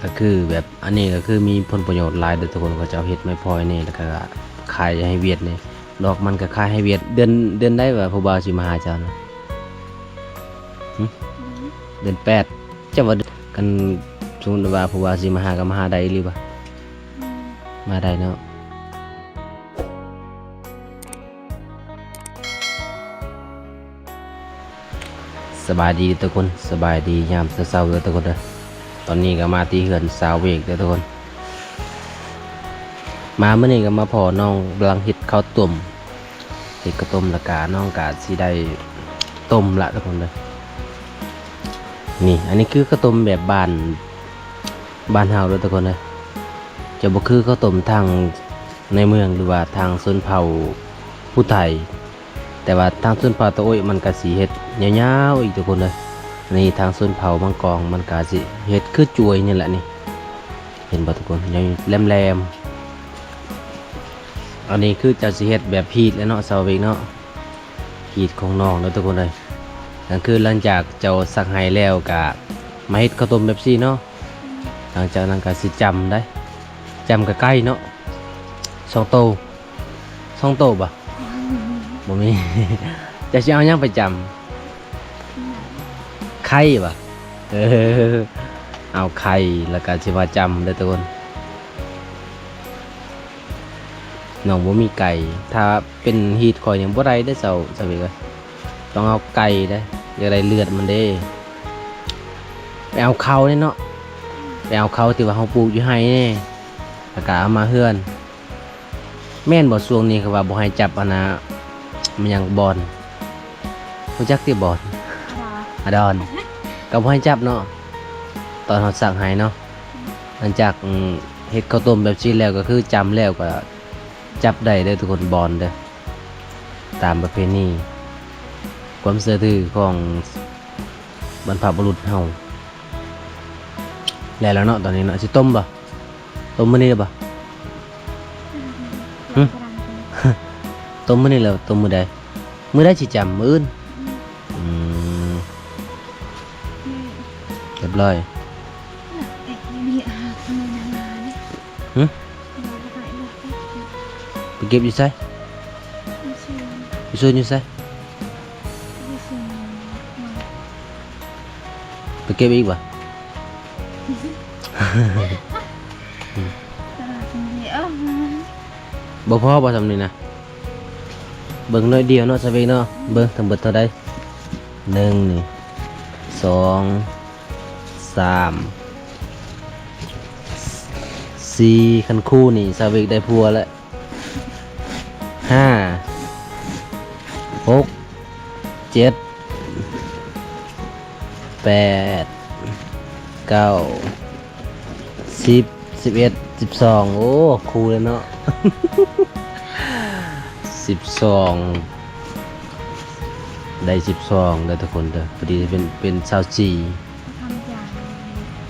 ກໍຄືແບບ ອັນນີ້ກໍຄືມີຜົນປະໂຫຍດຫຼາຍເດີທຸກຄົນ. ເຂົາເຈົ້າເຮັດໄມ້ພອຍນີ້ ແລ້ວກໍຂາຍໃຫ້ຫວຽດນີ້. ດອກມັນກໍຂາຍໃຫ້ຫວຽດ. ເດືອນ ເດືອນໃດວະ ຜູ້ບ່າວຊິມາຫາເຈົ້ານະ? ຫຶ? ເດືອນແປດ. ເຈົ້າວ່າ ຄັນສົມມຸດວ່າຜູ້ບ່າວຊິມາຫາ ກໍມາຫາໄດ້ອີ່ຫຼີວະ? ມາໄດ້ເນາະ. ສະບາຍດີທຸກຄົນ, ສະບາຍດີຍາມເຊົ້າໆເດີທຸກຄົນເດີ. ຕອນນີ້ກໍມາທີ່ເຮືອນສາວເວກເດີທຸກຄົນ. ມາມື້ນີ້ກໍມາພໍ້ນ້ອງກຳລັງເຮັດເຂົ້າຕົ້ມ, ເຮັດເຂົ້າຕົ້ມ ແລ້ວກະນ້ອງກະຊິໄດ້ຕົ້ມລະທຸກຄົນເດີ. ນີ້ ອັນນີ້ຄືເຂົ້າຕົ້ມແບບບ້ານ ບ້ານເຮົາເດີທຸກຄົນເດີ. ຈະບໍ່ຄືເຂົ້າຕົ້ມທາງໃນເມືອງ ຫຼືວ່າທາງຊົນເຜົ່າຜູ້ໄທ, ແຕ່ວ່າທາງຊົນເຜົ່າຕາໂອ້ຍມັນກະຊິເຮັດຍາວໆອີກທຸກຄົນເດີ. ນີ້ທາງຊົນເຜົ່າບາງກອງມັນກະຊິເຮັດຄືຈວຍນີ້ແຫຼະນີ້. ເຫັນບໍ່ທຸກຄົນ? ແຫຼມໆ. ອັນນີ້ຄືເຈົ້າຊິເຮັດແບບຮີດແຫຼະເນາະ ສາວເວກເນາະ. ຮີດຂອງນ້ອງເດີທຸກຄົນເດີ. ກໍຄືຫຼັງຈາກເຈົ້າສັກໄຫ້ແລ້ວກະມາເຮັດເຂົ້າຕົ້ມແບບຊີ້ເນາະ. ຫຼັງຈາກນັ້ນກໍຊິຈຳໄດ໋ ຈຳກະໄກ່ເນາະ. ສອງໂຕ ສອງໂຕບໍ່? ບໍ່ມີ. ຈະຊິເອົາຫຍັງໄປຈຳ? ໄຂ່ບໍ່? ເອີ ເອົາໄຂ່ ແລ້ວກະຊິມາຈຳເດີທຸກຄົນ. ນ້ອງບໍ່ມີໄກ່. ຖ້າເປັນຮີດຂ້ອຍນີ້ບໍ່ໄດ້ເດ້ ສາວ ສາວເວກເອີຍ. ຕ້ອງເອົາໄກ່ເດ້ ຢາກໄດ້ເລືອດມັນເດ້. ໄປເອົາເຂົ້ານີ້ເນາະ ໄປເອົາເຂົ້າທີ່ວ່າເຮົາປູກຢູ່ໄຮ່ນີ້ ແລ້ວກະເອົາມາເຮືອນ. ແມ່ນບໍ່ ຊ່ວງນີ້ເຂົາວ່າບໍ່ໃຫ້ຈັບອັນນ່າ ແມ່ນຫຍັງ ບ່ອນ ຮູ້ຈັກຕິ ບ່ອນ ອາດອນ ອາດອນ ກໍບໍ່ໃຫ້ຈັບເນາະ ຕອນເຮົາສັກໄຫ້ເນາະ. ຫຼັງຈາກ ອືມ ເຮັດເຂົ້າຕົ້ມແບບຊີ້ແລ້ວ ກໍຄືຈຳແລ້ວ ກໍຈັບໄດ້ເດີທຸກຄົນ ບ່ອນເດີ. ຕາມປະເພນີ ຄວາມເຊື່ອຖືຂອງບັນພະບຸລຸດເຮົາ. ແລ້ວລະເນາະ ຕອນນີ້ເນາະ ຊິຕົ້ມບໍ່? ຕົ້ມມື້ນີ້ບໍ່? ຫຶ? ຕົ້ມມື້ນີ້ແລ້ວ ຕົ້ມມື້ໃດ? ມື້ໃດຊິຈຳ? ມື້ອື່ນ? ອືມ ຮຽບຮ້ອຍ. ຫຶ? ໄປເກັບຢູ່ໃສ? ຢູ່ສວນ. ຢູ່ສວນຢູ່ໃສ? ໄປເກັບອີກບໍ່? ບໍ່ພໍບໍ່ຊ່ຳນີ້ນະ? ເບິ່ງໜ້ອຍດຽວເນາະ ສາວເວກເນາະ. ເບິ່ງທັງເບິດເທົ່າໃດ? ໜຶ່ງນີ້ ສອງ ສາມ ສີ່ ຄັນຄູ່ນີ້ ສາວເວກໄດ້ຜົວແລ້ວ. ຫ້າ ຫົກ ເຈັດ ແປດ ເກົ້າ ສິບ ສິບເອັດ ສິບສອງ. ໂອ້ ຄູ່ແລ້ວເນາະ ສິບສອງ ໄດ້ສິບສອງເດີທຸກຄົນເດີ. ພໍດີເປັນ ເປັນຊາວສີ່.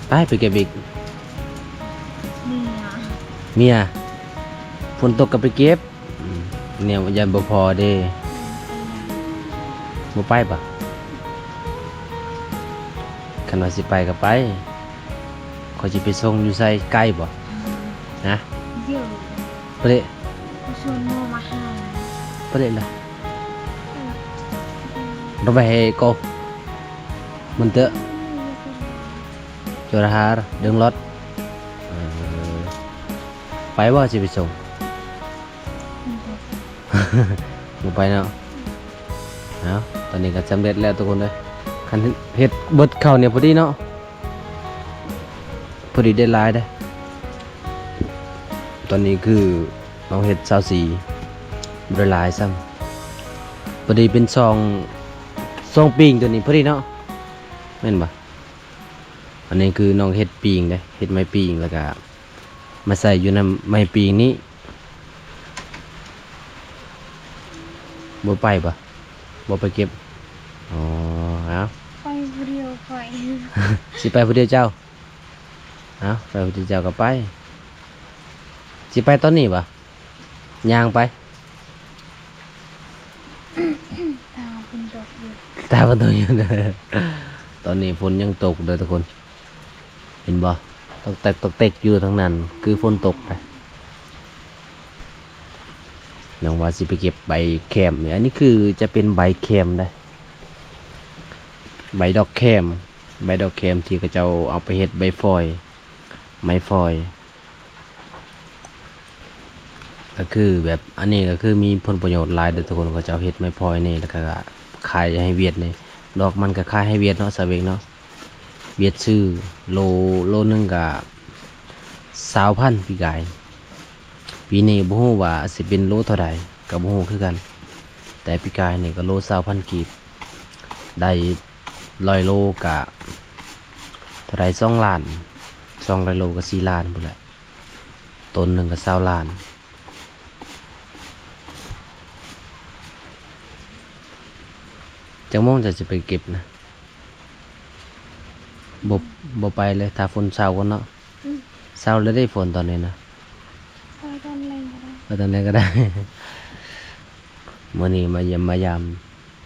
ໄປ ໄປເກັບອີກ. ເມຍ ຝົນຕົກກໍໄປເກັບ. ອືມ ແນວຢ້ານບໍ່ພໍເດ້. ບໍ່ໄປບໍ່? ຄັນວ່າຊິໄປກໍໄປ. ຂ້ອຍຊິໄປສົ່ງຢູ່ໃສ ໄກບໍ່? ຫະ? ບໍ່ໄດ້ ບໍ່ໄດ້ລະ. ເຮົາໄປໃຫ້ກໍມັນເຕີ ຈູລະຫາ ເດີງລັອດ. ເອີ ໄປບໍ່ ຊິໄປສົ່ງ? ບໍ່ໄປເນາະ. ເອົາ ຕອນນີ້ກໍສຳເລັດແລ້ວທຸກຄົນເດີ. ຄັນເຮັດເບິດເຂົ້ານີ້ພໍດີເນາະ ພໍດີໄດ້ຫຼາຍເດ້. ຕອນນີ້ຄືນ້ອງເຮັດຊາວສີ່ ບໍ່ໄດ້ຫຼາຍຊ້ຳ. ພໍດີເປັນສອງ ສອງປີ້ງຕົວນີ້ພໍດີເນາະ ແມ່ນບໍ່? ອັນນີ້ຄືນ້ອງເຮັດປີ້ງເດ້ ເຮັດໄມ້ປີ້ງ ແລ້ວກະມາໃສ່ຢູ່ນຳໄມ້ປີ້ງນີ້. ບໍ່ໄປບໍ່? ບໍ່ໄປເກັບ? ອໍ ເອົາ ໄປຜູ້ດຽວຂ້ອຍ. ຊິໄປຜູ້ດຽວເຈົ້າ? ເອົາ ໄປຜູ້ດຽວເຈົ້າກໍໄປ. ຊິໄປຕອນນີ້ບໍ່? ຍ່າງໄປ. ຕາຝົນຕົກຢູ່ ຕາຝົນຕົກຢູ່. ຕອນນີ້ຝົນຍັງຕົກເດີທຸກຄົນ ເຫັນບໍ່? ຕອກແຕກຕອກແຕກຢູ່ທາງນັ້ນ ຄືຝົນຕົກໄດ໋. ນ້ອງວ່າຊິໄປເກັບໃບແຄມນີ້ ອັນນີ້ຄືຈະເປັນໃບແຄມໄດ໋ ໃບດອກແຄມ ໃບດອກແຄມທີ່ເຂົາເຈົ້າເອົາໄປເຮັດໃບຟອຍ ໄມ້ຟອຍ. ກໍຄືແບບ ອັນນີ້ກໍຄືມີຜົນປະໂຫຍດຫຼາຍເດີທຸກຄົນ. ເຂົາເຈົ້າເຮັດໄມ້ຟອຍນີ້ ແລ້ວກໍຂາຍໃຫ້ຫວຽດນີ້ ດອກມັນກໍຂາຍໃຫ້ຫວຽດເນາະ ສາວເວັກເນາະ. ຫວຽດຊື້ໂລ ໂລໜຶ່ງກໍຊາວພັນ ປີກາຍ. ປີນີ້ບໍ່ຮູ້ວ່າຊິເປັນໂລເທົ່າໃດ ກໍບໍ່ຮູ້ຄືກັນ. ແຕ່ປີກາຍນີ້ກໍໂລຊາວພັນກີບ ໄດ້ຮ້ອຍໂລກະເທົ່າໃດ ສອງລ້ານ ສອງຮ້ອຍໂລກະສີ່ລ້ານພຸ້ນແຫຼະ ໂຕນໜຶ່ງກະຊາວລ້ານ. ຈັກໂມງເຈົ້າຊິໄປເກັບນະ? ບໍ່ ບໍ່ໄປເລີຍ ຖ້າຝົນເຊົາກ່ອນເນາະ. ອືມ ເຊົາແລ້ວເດ້ຝົນຕອນນີ້ນະ. ໄປຕອນແລງກໍໄດ້ ໄປຕອນແລງກໍໄດ້. ມື້ນີ້ມາຢ້ຽມມາຢາມ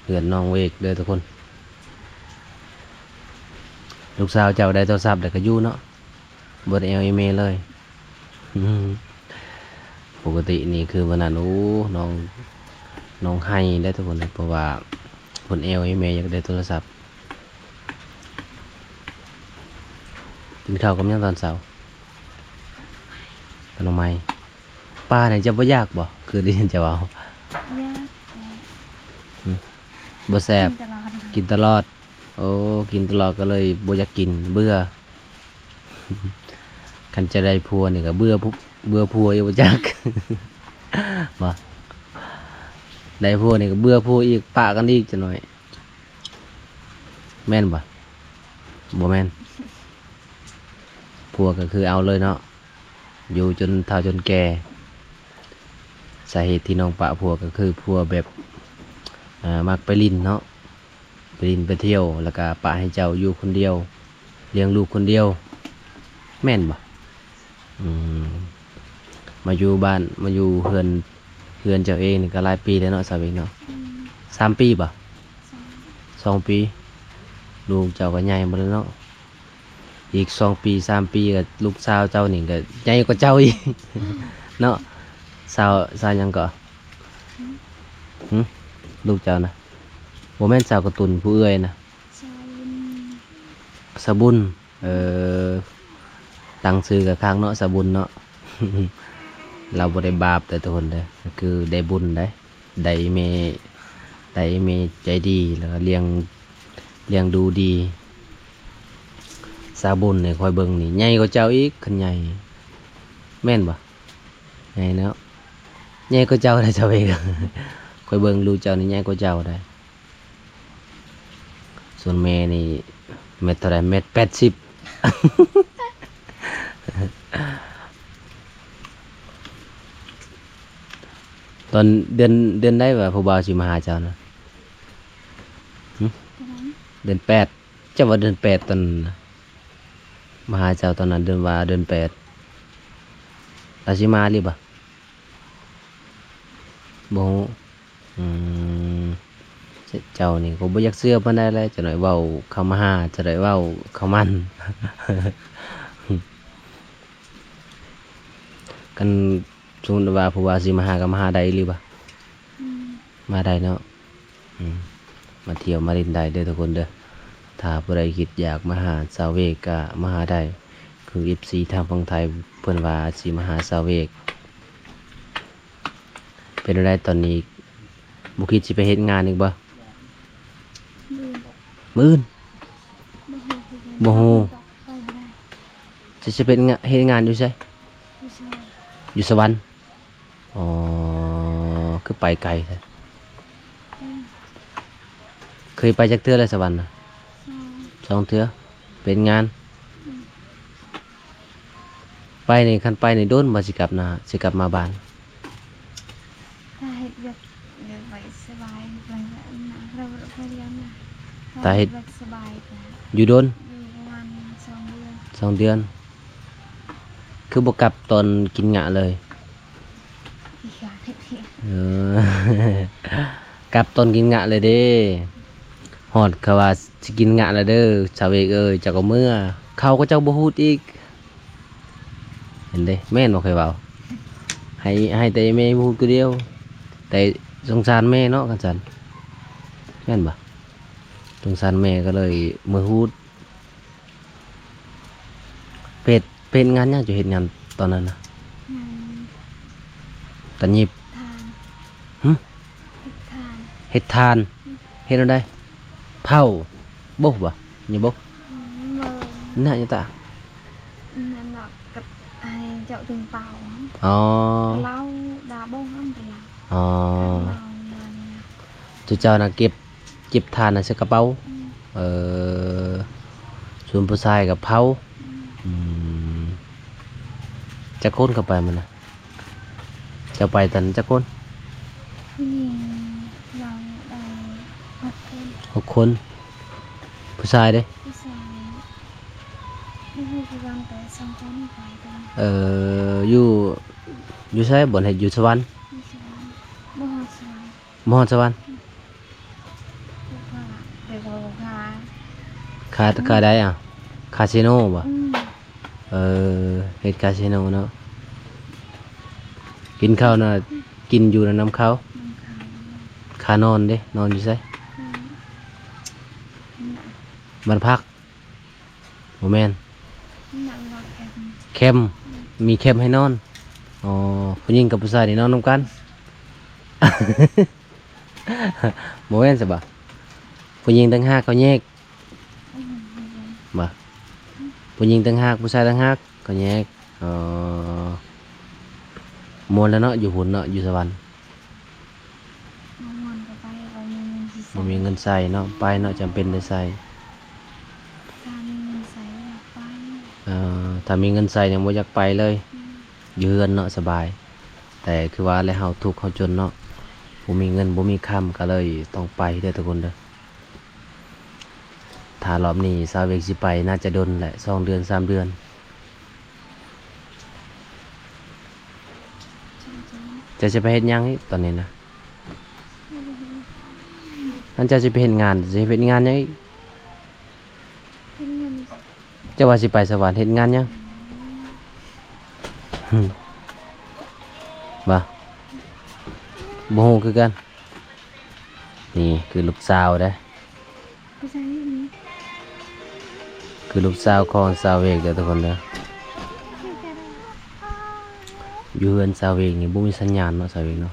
ເຮືອນນ້ອງເວກເດີທຸກຄົນ. ລູກສາວເຈົ້າໄດ້ໂທລະສັບແລ້ວກໍຢູ່ເນາະ ບໍ່ໄດ້ແອວອີເມເລີຍ. ອືມ ປົກກະຕິນີ້ຄືມື້ນັ້ນ ໂອ້ ນ້ອງ ນ້ອງໄຫ້ໄດ໋ທຸກຄົນ ເພາະວ່າເພິ່ນແອວອີເມຢາກໄດ້ໂທລະສັບ. ກິນເຂົ້າກັບຫຍັງຕອນເຊົ້າ? ກັບໜໍ່ໄມ້. ປານີ້ເຈົ້າບໍ່ຢາກບໍ່? ຄືໄດ້ຍິນເຈົ້າເວົ້າ. ຢາກ. ອືມ ບໍ່ແຊບ. ກິນຕະຫຼອດ. ກິນຕະຫຼອດ. ໂອ້ ກິນຕະຫຼອດກໍເລີຍບໍ່ຢາກກິນ ເບື່ອ. ຄັນຈະໄດ້ຜົວນີ້ກໍເບື່ອ ເບື່ອຜົວຢູ່ບໍ່ຈັກ ບໍ່? ໄດ້ຜົວນີ້ກໍເບື່ອຜົວອີກ ປະກັນອີກຈັກໜ້ອຍ. ແມ່ນບໍ່? ບໍ່ແມ່ນ. ຜົວກໍຄືເອົາເລີຍເນາະ ຢູ່ຈົນເຖົ້າຈົນແກ່. ສາເຫດທີ່ນ້ອງປະຜົວກໍຄືຜົວແບບ ເອີ ມັກໄປຫຼິ້ນເນາະ ໄປຫຼິ້ນໄປທ່ຽວ ແລ້ວກໍປະໃຫ້ເຈົ້າຢູ່ຄົນດຽວ ລ້ຽງລູກຄົນດຽວ ແມ່ນບໍ່? ອືມ ມາຢູ່ບ້ານ ມາຢູ່ເຮືອນ ເຮືອນເຈົ້າເອງນີ້ກໍຫຼາຍປີແລ້ວເນາະ ສາວເວັກເນາະ. ອືມ ສາມປີບໍ່? ສອງ ສອງປີ. ລູກເຈົ້າກໍໃຫຍ່ໝົດແລ້ວເນາະ ອີກສອງປີສາມປີກໍລູກສາວເຈົ້ານີ້ກໍໃຫຍ່ກວ່າເຈົ້າອີກເນາະ. ສາວ ສາວຫຍັງເກາະ? ຫຶ? ຫຶ? ລູກເຈົ້ານະ? ບໍ່ແມ່ນສາວກະຕຸນ ຜູ້ເອື້ອຍນະ? ສາວບຸນ. ເອີ ຕັ້ງຊື່ກໍຄັກເນາະ ສາວບຸນເນາະ. ລາວບໍ່ໄດ້ບາບເດີທຸກຄົນເດີ ກໍຄືໄດ້ບຸນໄດ໋ ໄດ້ແມ່ ໄດ້ແມ່ໃຈດີ ແລ້ວກໍລ້ຽງ ລ້ຽງດູດີ. ສາວບຸນນີ້ຂ້ອຍເບິ່ງນີ້ໃຫຍ່ກວ່າເຈົ້າອີກ ຄັນໃຫຍ່ ແມ່ນບໍ່? ໃຫຍ່ເນາະ ໃຫຍ່ກວ່າເຈົ້າໄດ໋ ສາວເອງ. ຂ້ອຍເບິ່ງລູກເຈົ້ານີ້ໃຫຍ່ກວ່າເຈົ້າໄດ໋. ສ່ວນແມ່ນີ້ແມັດເທົ່າໃດ? ແມັດແປດສິບ. ຕອນເດືອນ ເດືອນໃດວ່າຜູ້ບ່າວຊິມາຫາເຈົ້ານະ? ຫຶ? ເດືອນແປດ. ເຈົ້າວ່າເດືອນແປດຕອນນັ້ນນະ ມາຫາເຈົ້າຕອນນັ້ນ ເດືອນວ່າເດືອນແປດ ລາວຊິມາອີ່ຫຼີບໍ່? ບໍ່ຮູ້. ອືມ ເຈົ້ານີ້ກໍບໍ່ຢາກເຊື່ອປານໃດແຫຼະ ຈັກໜ້ອຍເວົ້າເຂົ້າມາຫາ ຈັກໜ້ອຍເວົ້າເຂົ້າມັນ. ຄັນສົມມຸດວ່າຜູ້ວ່າຊິມາຫາ ກໍມາຫາໄດ້ອີ່ຫຼີບໍ່? ອືມ ມາໄດ້ເນາະ. ອືມ ມາທ່ຽວມາຫຼິ້ນໄດ້ເດີທຸກຄົນເດີ. ຖ້າຜູ້ໃດຄິດຢາກມາຫາສາວເວກກໍມາຫາໄດ້ ຄືເອັຟຊີທາງຝັ່ງໄທເພິ່ນວ່າຊິມາຫາສາວເວກ. ເປັນແນວໃດຕອນນີ້ ບໍ່ຄິດຊິໄປເຮັດງານອີກບໍ່? ມື້ອື່ນ ບໍ່ຮູ້ຄືກັນ ບໍ່ຮູ້ ໄປບໍ່ໄດ້. ຈະ ຈະເປັນງານ ເຮັດງານຢູ່ໃສ? ຢູ່ສະຫວັນ ຢູ່ສະຫວັນ. ອໍ ຄືໄປໄກແທ້? ອືມ ເຄີຍໄປຈັກເທື່ອແລ້ວສະຫວັນນະ? ສອງ ສອງເທື່ອ. ເປັນງານ? ອືມ ໄປນີ້ ຄັນໄປນີ້ດົນບໍ່ ຊິກັບນະ ຊິກັບມາບ້ານ? ຖ້າເຮັດວຽກ ວຽກໄປສະບາຍ ໄປນະ ເຮົາໄປລຽນນະ. ຖ້າເຮັດ ຖ້າເຮັດວຽກສະບາຍກໍ ຢູ່ດົນ? ຢູ່ປະມານສອງເດືອນ ສອງເດືອນ. ຄືບໍ່ກັບຕອນກິນງະເລີຍ? ເອີ ກັບຕອນກິນງະເລີຍເດ້. ຮອດເຂົາວ່າຊິກິນງະແລ້ວເດີ ສາວເອກເອີຍ ເຈົ້າກໍເມືອ ເຂົາກໍເຈົ້າບໍ່ຮູ້ອີກ. ເຫັນເດ້ ແມ່ນບໍ່ ຂ້ອຍເວົ້າ ໃຫ້ ໃຫ້ແຕ່ແມ່ຮູ້ຜູ້ດຽວ ແຕ່ສົງສານແມ່ເນາະ ຄັນຊັ້ນ ແມ່ນບໍ່? ສົງສານແມ່ກໍເລີຍມາຮູ້. ເຮັດ ເຮັດງານຫຍັງ? ເຈົ້າເຮັດງານຕອນນັ້ນນະ? ງານຕັດຫຍິບ ຖານ ຫຶ? ເຮັດຖ່ານ ເຮັດຖ່ານ ອືມ ເຮັດແນວໃດ? ເຜົາ ບົກບໍ່? ຫຍັງບົກ? ອືມ ນະ ຍະຕະ ນັ້ນເນາະ ກັບໃຫ້ເຈົ້າເຖິງເປົາ ອໍ ເຫຼົ້າດາບົກ ອືມ ເປັນຫຍັງ ອໍ ເມົານັ້ນ ຈຸເຈົ້ານະເກັບ ເກັບຖ່ານໃສ່ກະເປົາ ອືມ ເອີ ສ່ວນຜູ້ຊາຍກໍເຜົາ ອືມ ອືມ ຈັກຄົນເຂົ້າໄປມື້ນະ? ເຈົ້າໄປຕອນຈັກຄົນ? ຜູ້ຍິງເຮົາໄດ້ຫົກຄົນ ຫົກຄົນ ຜູ້ຊາຍເດ້? ຜູ້ຊາຍບໍ່ຮູ້ຄືກັນ ແຕ່ສອງຄົນໄປ ເອີ ຢູ່ ຢູ່ໃສ? ບ່ອນເຮັດ ຢູ່ສະຫວັນ? ຢູ່ສະຫວັນ ບໍ່ຮອດສະຫວັນ ບໍ່ຮອດສະຫວັນ ອືມ ໄປເວົ້າຄ່າ ຄ່າ ອືມ ຄ່າໃດອະ? ຄ່າເຊໂນບໍ່? ອືມ ເອີ ເຮັດຄ່າເຊໂນເນາະ ກິນເຂົ້ານະ ອືມ ກິນຢູ່ນະນຳເຂົາ ນຳເຂົາ ຄ່ານອນເດ້? ນອນຢູ່ໃສ? ອືມ ບ້ານພັກ ບໍ່ແມ່ນ ແຄມ ມີແຄມໃຫ້ນອນ ອໍ ຜູ້ຍິງກັບຜູ້ຊາຍນີ້ນອນນຳກັນ ບໍ່ແມ່ນຊະບໍ? ຜູ້ຍິງຕ່າງຫາກເຂົາແຍກ ບໍ່? ຜູ້ຍິງຕ່າງຫາກ ຜູ້ຊາຍຕ່າງຫາກ ເຂົາແຍກ ອໍ ມ່ວນແລ້ວເນາະ ຢູ່ພຸ້ນເນາະ ຢູ່ສະຫວັນ ບໍ່ມ່ວນກໍໄປ ບໍ່ມີເງິນຊິໃຊ້ ບໍ່ມີເງິນໃຊ້ເນາະ ໄປເນາະ ຈຳເປັນໄດ້ໃຊ້ ຖ້າມີເງິນໃຊ້ຢາກໄປ ເອີ ຖ້າມີເງິນໃຊ້ນີ້ບໍ່ຢາກໄປເລີຍ ອືມ ຢູ່ເຮືອນເນາະ ສະບາຍ ແຕ່ຄືວ່າແຫຼະ ເຮົາທຸກເຮົາຈົນເນາະ ບໍ່ມີເງິນບໍ່ມີຄຳ ກໍເລີຍຕ້ອງໄປເດີທຸກຄົນເດີ ຖ້າລອບນີ້ສາວເວກຊິໄປ ໜ້າຈະດົນແຫຼະ ສອງເດືອນ ສາມເດືອນ. ເຈົ້າຊິໄປເຮັດຫຍັງອີກຕອນນີ້ນະ? ອັນເຈົ້າຊິໄປເຮັດງານ ຊິເຮັດງານຫຍັງອີກ? ເຮັດງານ ເຈົ້າວ່າຊິໄປສະຫວັນ ເຮັດງານຫຍັງ? ບໍ່ ບໍ່ຮູ້ຄືກັນ. ນີ້ຄືລູກສາວເດ້ ຄືລູກສາວຂອງສາວເວກເດີທຸກຄົນເດີ. ຢູ່ເຮືອນສາວເວກນີ້ບໍ່ມີສັນຍານເນາະ ສາວເວກເນາະ.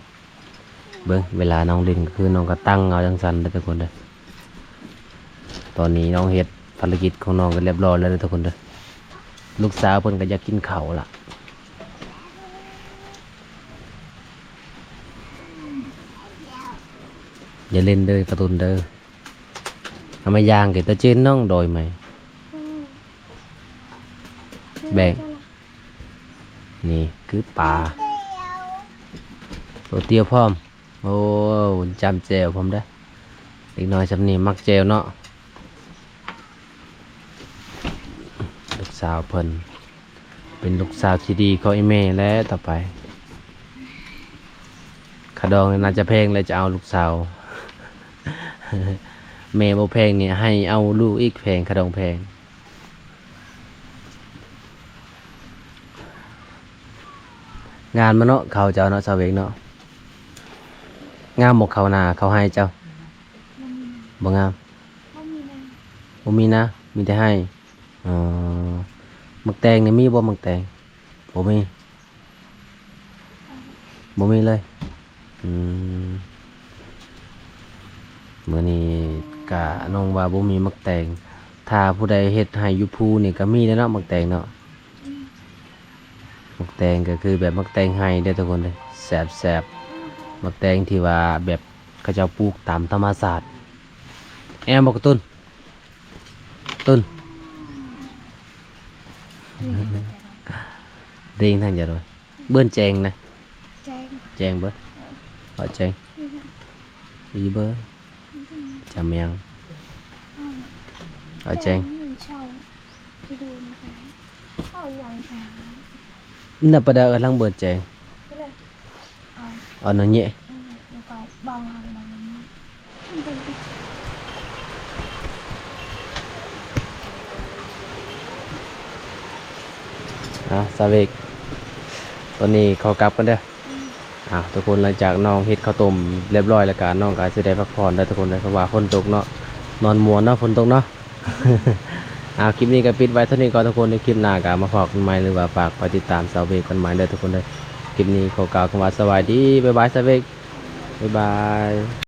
ເບິ່ງເວລານ້ອງຫຼິ້ນກໍຄືນ້ອງກໍຕັ້ງເອົາຈັ່ງຊັ້ນເດີທຸກຄົນເດີ. ຕອນນີ້ນ້ອງເຮັດພາລະກິດຂອງນ້ອງກໍລຽບຮ້ອຍແລ້ວເດີທຸກຄົນເດີ. ລູກສາວເພິ່ນກໍຢາກກິນເຂົ້າລະ. ຢ່າຫຼິ້ນເດີກາຕູນເດີ. ເອົາມາຍ່າງເກັບຕາເຈນນ້ອງດອຍໃໝ່ ແບງ. ນີ້ຄືປາ ໂຕຕຽວພ້ອມ. ໂອ້ ຈ້ຳແຈ່ວພ້ອມເດ້. ເດັກນ້ອຍຊ່ຳນີ້ມັກແຈ່ວເນາະ. ລູກສາວເພິ່ນ ເປັນລູກສາວທີ່ດີຂອງອີ່ແມ່ແລ້ວຕໍ່ໄປ. ຄ່າດອງນີ້ໜ້າຈະແພງແລ້ວ ຈະເອົາລູກສາວ. ແມ່ບໍ່ແພງນີ້ ໃຫ້ເອົາລູກອີກແພງ ຄ່າດອງແພງ. ງາມມາເນາະ ເຂົ້າເຈົ້າເນາະ ສາວເວກເນາະ. ງາມບໍ່ເຂົ້ານາ ເຂົ້າໄຮ່ເຈົ້າ? ບໍ່ງາມ. ບໍ່ມີນາ ບໍ່ມີນາ ມີແຕ່ໄຮ່. ອໍ ໝາກແຕງນີ້ມີບໍ່ ໝາກແຕງ? ບໍ່ມີ ບໍ່ມີເລີຍ. ອືມ ມື້ນີ້ກະນ້ອງວ່າບໍ່ມີໝາກແຕງ. ຖ້າຜູ້ໃດເຮັດໄຮ່ຢູ່ພູນີ້ກະມີແລ້ວເນາະ ໝາກແຕງເນາະ. ໝາກແຕງກໍຄືແບບໝາກແຕງໄຮ່ເດີທຸກຄົນເດີ ແຊບໆ. ໝາກແຕງທີ່ວ່າແບບເຂົາເຈົ້າປູກຕາມທຳມະຊາດ. ແອມບໍ່ກະຕຸ້ນ? ຕຸ້ນ ເດ້ງທາງຈະໂດຍ ເບິ່ນແຈ້ງນະ ແຈ້ງ ແຈ້ງເບິ່ນ ເອົາແຈ້ງ ອີເບິ່ນ ຈຳຍັງ ເອົາແຈ້ງ. ນະປະດາເອີ້ນຫຼັງເບິ່ນແຈ້ງ ເອົານະເຍ. ເອົາ ສາເວກ ຕອນນີ້ຂໍກັບກ່ອນເດີ້. ອ້າວ ທຸກຄົນ ຫຼັງຈາກນ້ອງເຮັດເຂົ້າຕົ້ມຮຽບຮ້ອຍແລ້ວກະ ນ້ອງກະຊິໄດ້ພັກຜ່ອນເດີ້ທຸກຄົນເດີ້ ເພາະວ່າຝົນຕົກເນາະ. ນອນມ່ວນເນາະ ຝົນຕົກເນາະ. ອ້າວ ຄລິບນີ້ກະປິດໄວ້ເທົ່ານີ້ກ່ອນທຸກຄົນ. ໃນຄລິບໜ້າກະມາພໍ້ກັນໃໝ່ ຫຼືວ່າຝາກໄປຕິດຕາມສາວເວກກັນໃໝ່ເດີ້ທຸກຄົນເດີ້. ຄລິບນີ້ຂໍກ່າວຄຳວ່າສະບາຍດີ ບາຍບາຍ ສາວເວກ ບາຍບາຍ.